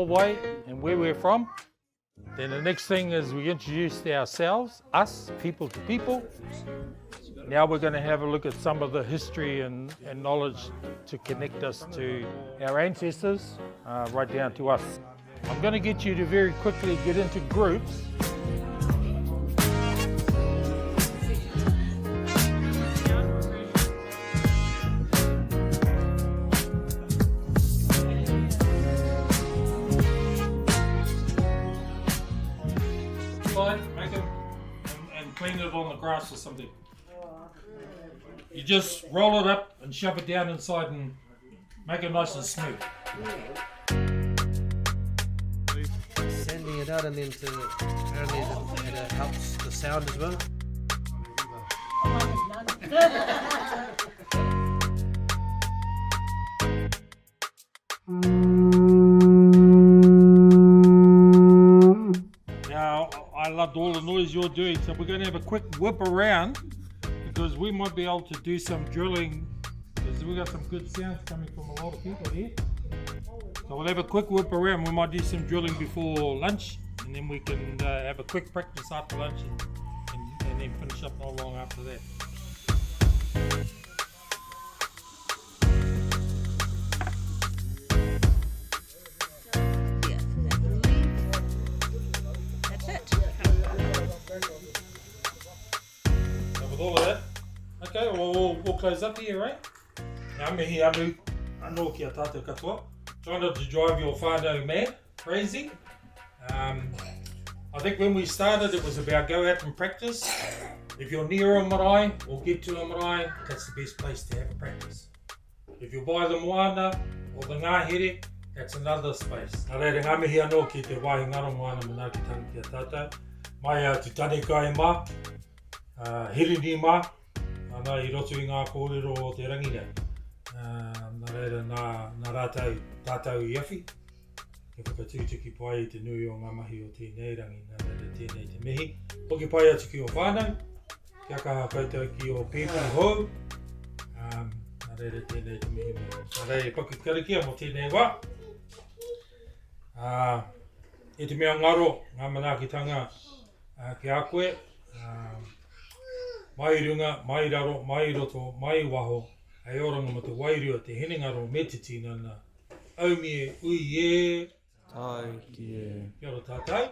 wai and where we're from. Then the next thing is we introduced ourselves, us, people to people. Now we're going to have a look at some of the history and, and knowledge to connect us to our ancestors, uh, right down to us. I'm going to get you to very quickly get into groups. Fine, make them and, and clean it on the grass or something. You just roll it up and shove it down inside and make it nice and smooth. Sending it out and then to apparently it, it helps the sound as well. Now, I loved all the noise you're doing, so we're going to have a quick whip around because we might be able to do some drilling because we got some good sounds coming from a lot of people here. So we'll have a quick whip around. We might do some drilling before lunch and then we can uh, have a quick practice after lunch and, and, and then finish up not long after that. Yeah, I believe that's it. So with all of that, okay, well, we'll, we'll close up here, right? Ngā mihi anu, anō ki a tātou katoa. Try not to drive your whānau mad, crazy. Um, I think when we started, it was about go out and practice. If you're near a marae or get to a marae, that's the best place to have a practice. If you're by the moana or the ngahere, that's another space. Nā reira, ngā mihi anō ki te wāhi ngaro moana manaakitanga ki a tātou. Mai a Tutanekai mā, uh, Hirini mā, ana i roto i ngā kōrero o te rangi nei. Uh, nā reira, nā, nā rātou, tātou i awhi, kia whakatūtuki pai i te nui o ngā mahi o tēnei rangi. Nā reira, tēnei te mihi. Hoki pai atu ki o whānau, Kia kaha koutou ki o pēpi hou. Um, nā reira tēnei te mihi nei. Nā reira, paku karakia mō tēnei wā. Uh, e te mea ngaro, ngā manaakitanga uh, ki a koe. Uh, mai runga, mai raro, mai roto, mai waho, hei oranga mo te wairua, te hinengaro me te tinana. Aumie, ui e. Tāiki e. Kia ora tātou.